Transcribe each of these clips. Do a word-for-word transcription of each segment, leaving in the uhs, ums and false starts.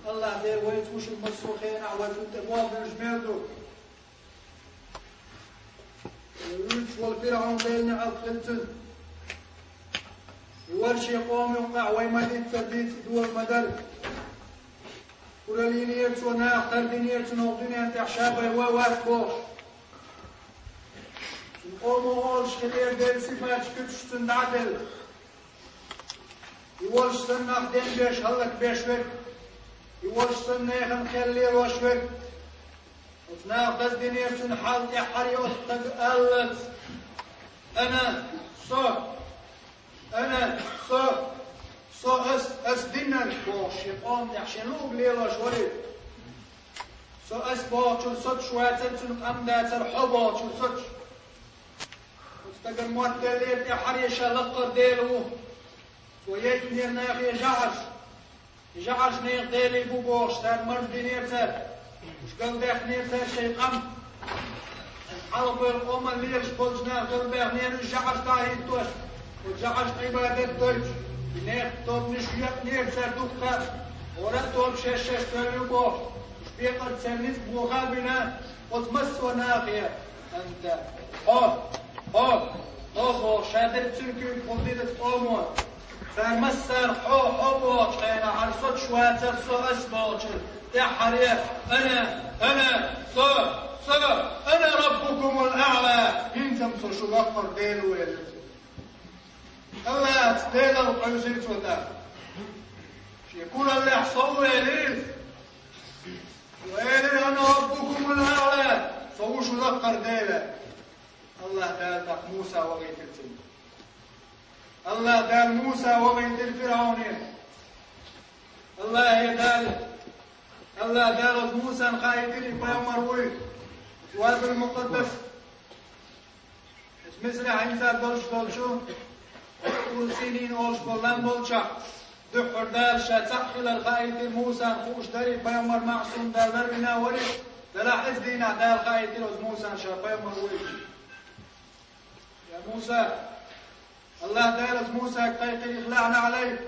Аллахь Дела вайца вуьшта массо а хенахь вай цунна тӀе бохуш мел ду. Вуьйцуш волу ФирӀавн Делан неӀалт хилла цуьнан. И вара шен къоман юкъахь вай ма-дийццара дийца дола ма дара. Куралийнера цо, наха тардинера цунна хӀокху дуьнен тӀехь ша бен ван вац бохуш. Цуьнан къомо олуш хилла Делан сифаташ куьцуш цунна дӀа а делла. И волуш санна нах денбеш, хӀаллакбеш верг, и волуш санна нехан кхел лелош верг. Оцу наха даздинера цуьнан хьал тӀаьххьара, оцу стага аллалц: «Ана, со, ана, со, со, ас, ас динарг», – бохуш, шен къоман тӀехь шен луъург лелош вара иза. «Со, ас» бохучуьра соцуш вацара, цуьнан къам дацара «хьо» бохучуьра соцуш. Оцу стагана мотт деллера тӀаьххьара ша лакхара Дела ву. Цо яйтинера нахе жӀараш. И жӀараш нехан делий бу бохуш, царна марздинера цара. Уьш галдаьхнера цара шайн къам. Хьалхавелла къоман лелаш болчу наха галбаьхнера уьш жӀараш дӀа а хӀиттош. Оцу жӀарашна Ӏибадат дойтуш, и нехан тобанаш йоьънера цара дуккха а, хӀора а тоба шаьш-шаьш тоьлла ю бохуш. Уьш бекъарца церан ницкъ боха а бина, оцу массо а нахе: «Анта, хьо, хьо, хьо», – бохуш, ша дерг цуьнан куьйга хӀума дина оцу къомо. Цара массара «хьо, хьо» бохучу хенахь, хӀара соцуш вацара «со, ас» бохучуьра. ТӀаьххьара: «Ана, ана, со, со, ана раббукумул аӀла, хӀинца-м со шу лакхара Дела ву», – элира цо. Аллахьца Делал къуьйсира цо тӀаккха. Шен кураллехь «со ву» элира. Цо элира: «Ана раббукумул аӀла, со ву шу лакхара Дела». Аллахь Дала тӀаккха Муса вахийтира цунна. Аллахь Дала Муса вахийтира ФирӀавне. Аллахье Дала, Аллахь Дала оцу Мусана хаийтира, и пайхамар вуй, оцу Вадил Мукъаддас, оцу Мисрехь хӀинца долуш долчу Тур Синин олуш болу лам болчохь, дуьххьара Дала ша цхьаъ хилар хаийтира Мусана, хууш дара, и пайхамар маъсум, Дала ларвина вара, делахь иза дийнахь Дала хаийтира оцу Мусана ша пайхамар вуй. Я Муса, Аллахь Дала Мусага кхайкхира: «Ихлаъна Ӏалайк,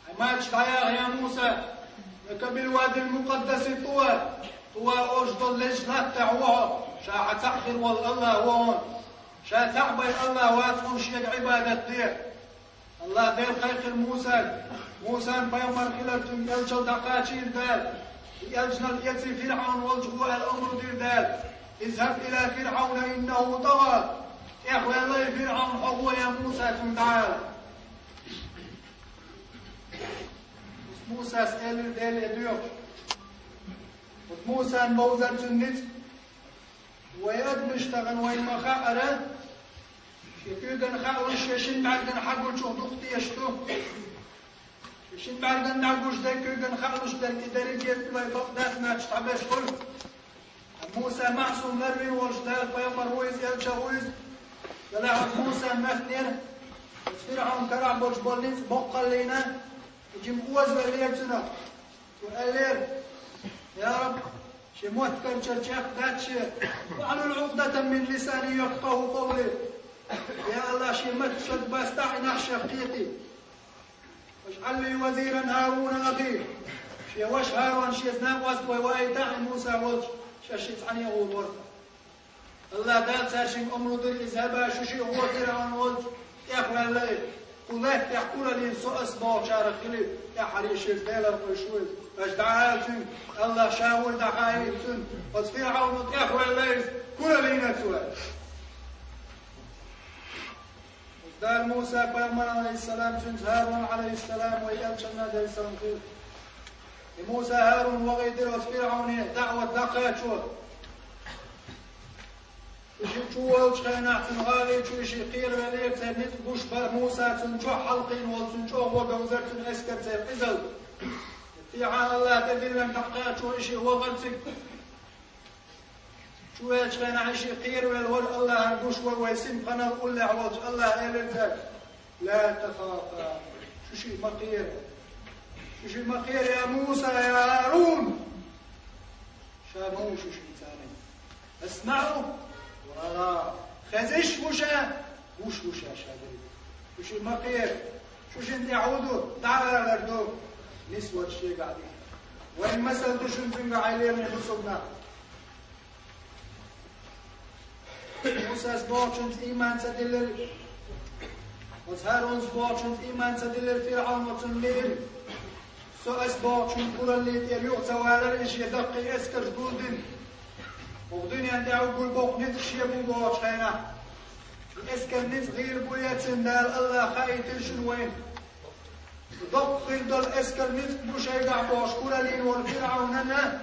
хьайн мачаш дӀаяха, я Муса, иннака бил вадил мукъаддаси тува, тува олуш долу лезачу латтахь ву хьо, ша хьан цхьаъ хир волу Аллахь ву хьуна. Ша цхьаъ бен Аллахь вац хьуна, шега Ӏибадат де». Аллахь Дала кхайкхира Мусага. Мусан пайхамар хилар цуьнга элчанал дӀакхачийра Дала. И элчанал эций ФирӀавн волчу гӀо аьлла омра дира Дала: «Изхаб иля ФирӀавна иннаху тӀагӀа». ТӀехваьлла и ФирӀавн, хьо гӀо, я Муса, цунна дӀаала. Мусас элира Деле доьхуш. Оцу Мусан бовзар цуьнан ницкъ. Вай адамаш тахана вайна ма хаъара, шен куьйган хаалуш, шен шина бӀаьрган хьагучух дукха тешаш ду. Шен шина бӀаьрган дӀагуш дерг, куьйган хаалуш дерг, и дерриге а вай бакъдас моьттуш дӀабеш хуьлу. Муса маъсум ларвина волуш Дала пайхамар ву иза, элча ву иза. Делахь оцу Мусан моьттинера оцу ФирӀавн карахь болуш болу ницкъ боккхаллина, и жима озавеллера цунах. Цо аьллера: «Я Раб, шен мотт карчар чекх дац шен, вахьлул Ӏукъдатан мин лисани яфкъаху къавли». Я Аллахь, шен маттах шаг бастахь, и нах шех кхетий. «Важъал ли вазиран Хьаруна ахи». Шен ваша ХӀарун шеца накъост вай ваийтахь, и Муса волчу, шаьш шиъ цхьаьна а гӀур вара. Аллахь Дала цаьршинга омра дира: «Изхаба, шу шиъ гӀо, ФирӀавн волчу, тӀехваьлла и. Кху лаьттахь кураллина со, ас бохучарах хила, тӀаьххьара шеца Делан къуьйсуш ву иза. Аша дӀаала цуьнга, Аллахь ша вуй дӀахаийта цунна. Оцу ФирӀавно тӀехваьлла иза, кураллина цо». Оцу Дала Муса пайхамар, алейхиссалам, цуьнца ХӀарун, алейхиссалам, вай элчанна, алейхиссалам, хир. И Муса ХӀарун вахийтира оцу ФирӀавне даӀват дӀакхачо. Уьш чу волчу хенахь, цуьнан гӀали чу уьш кхеравеллера, церан ницкъ гуш бара Муса, цунна чохь хьалкхийна волу, цуьнан чӀогӀа бовзара цуьнан эскар, церан къизалла. ТӀехьа Аллахь тӀедиллина дӀакхачо уьш вахара цига. Чу веачу хенахь, уьш кхеравелла вара, Аллахьан гуш вара, вай синпханал уллехь волчу Аллахь элира цаьрга: «Ла тахафа, шу шиъ ма кхера. Шу шиъ ма кхера, я Муса, я ХӀарун. Ша ма ву шу шиъ царна. АсмаӀу ва ара. Хезаш ву ша, гуш ву ша, ша дерриг. Шу шиъ ма кхера. Шу шина тӀехь хӀун ду, дӀа а алар ду, нисварш шегахь ду». Вайн масал ду шуна цуьнга, хьай лераме бусалба нах. Мусас бохучунца ийман ца диллира, оцу ХӀарунас бохучунца ийман ца диллира ФирӀавн, оцунна лиира. Со ас бохучун кураллин тӀера юха ца валара, и шен даккхий эскарш гулдина. ХӀокху дуьнен тӀехь уггар боккха ницкъ шен бу бохучу хенахь, и эскар ницкъ гӀийла бу яцина Дала, АллахӀа хаийтира шуна вайна. Доккха хир долу эскар ницкъ бу шайгахь бохуш кураллийна волу ФирӀавнана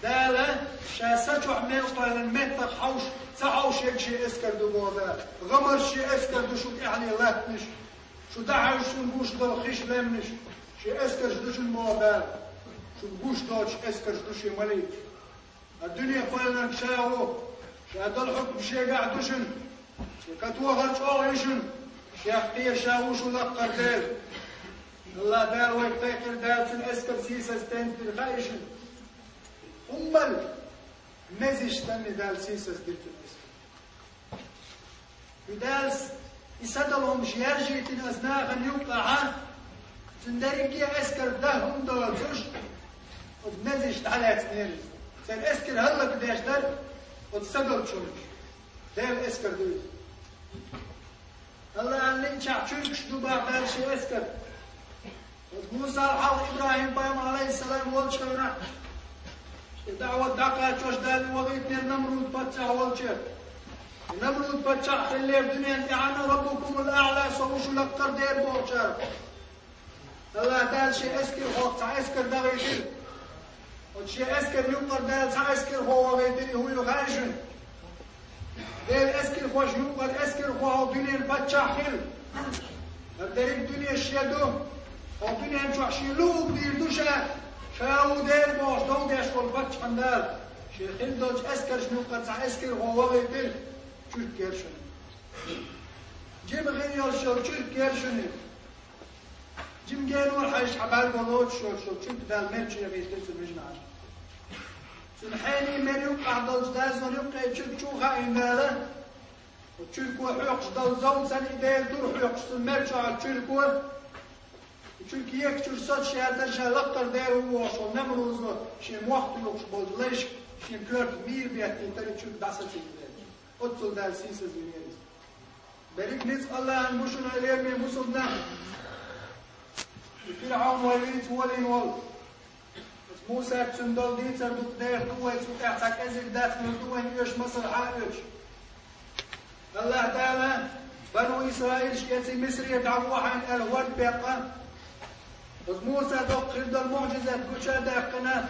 Дала ша са чохь мел кхоьллина меттах хьовш, ца хьовш ерг шен эскар ду боху Дала. ГӀамарш шен эскар ду шун тӀаьхье латтанаш. Шу дӀахьаьвза шуна гуш долу хиш лемнаш, шен эскарш ду шуна боху Дала. Шуна гуш доцуш эскарш ду шен маликаш. Ткъа дуьне кхоьллинарг ша ву, ша долу хьукам шегахь ду шуна, шен катохар чӀогӀа ю шуна, шех кхера ша ву шу лаккхара Дела. АллахӀ Дала вайга кхайкхира, Дала цуьнан эскар сийсаз стенца дира хаьий шуна? ХӀуммал, мезаш санна Дала сийсаз дира цуьнан эскар. И Дала и са долу хӀумаш яржийтина аса нахана юккъехь, цуьнан дерриге а эскар даха хӀума доцуш, оцу мезаш дӀалаьцнера иза. Церан эскар хӀаллакдеш дара оцу са долчу хӀуманаш. Делан эскар ду иза. АллахӀана лиъначохь чуьркаш ду боху Дала шен эскар. Оцу Мусал хьалха ИбрахӀим-пайхамар, Ӏалайхиссалам, волчу хенахь, и даӀват дӀакхачош Дала вахийтинера Намруд-паччахь волчу. И Намруд-паччахь хиллера дуьнен тӀехь а: «Раббукумул аӀла, со ву шу лаккхара Дела», – бохучара. АллахӀ Дала шен эскархойх цхьа эскар дахийтира. Оцу шен эскарна юккъара Дала цхьа эскархо вахийтира, и хӀун ю хаьий шуна? Делан эскархошна юккъара эскархо хӀокху дуьненан паччахь хилла. ХӀара дерриг а дуьне шен ду. ХӀокху дуьнен чохь шен луъург дийр ду ша. Ша ву Дела бохуш дов деш волу паччахьан Дала шен хилла долчу эскаршна юккъара цхьа эскархо вахийтира, чуьрк яра шуна. Жима хир йолуш йолу чуьрк яра шуна. Жима генора хьаьжча хьан бӀаьрго лоцуш йолуш йолу чуьрк Дала мер чу яхийтира цуьнан вижина Ӏаш. Цуьнан хьенийн мер юккъехь долчу дазонан юккъе чуьрк чу а хаийна Дала, оцу чуьрко хьоькхуш долу зов санна, и Делан тур хьоькхуш цуьнан мер чу Ӏаш чуьрко, и чуьрк екачуьра соцуш яцара ша лаккхара Дела ву бохуш волу Намрузо шен мохк тухуш болчу лайшка шен коьрта мийра беттийтара и чуьрк дӀасацийна дела. Оццул Дала сийсазвинера иза. Берриг ницкъ АллахӀан бу шуна, лераме бусалба нах. И ФирӀавн вай вийца волийна волу. Аса Мусаца цуьнан долу дийцар дукха деха ду вай, цу тӀехь цхьа кӀезиг дац, муьлха ду вайна оьшу, масал хьан а оьшу. АллахӀ Дала бану Исраилаш эций Мисре дӀавохьийна аьлла хӀорд беккъа. Аса Муса доккха хир долу муӀжизат гуча а даьккхина.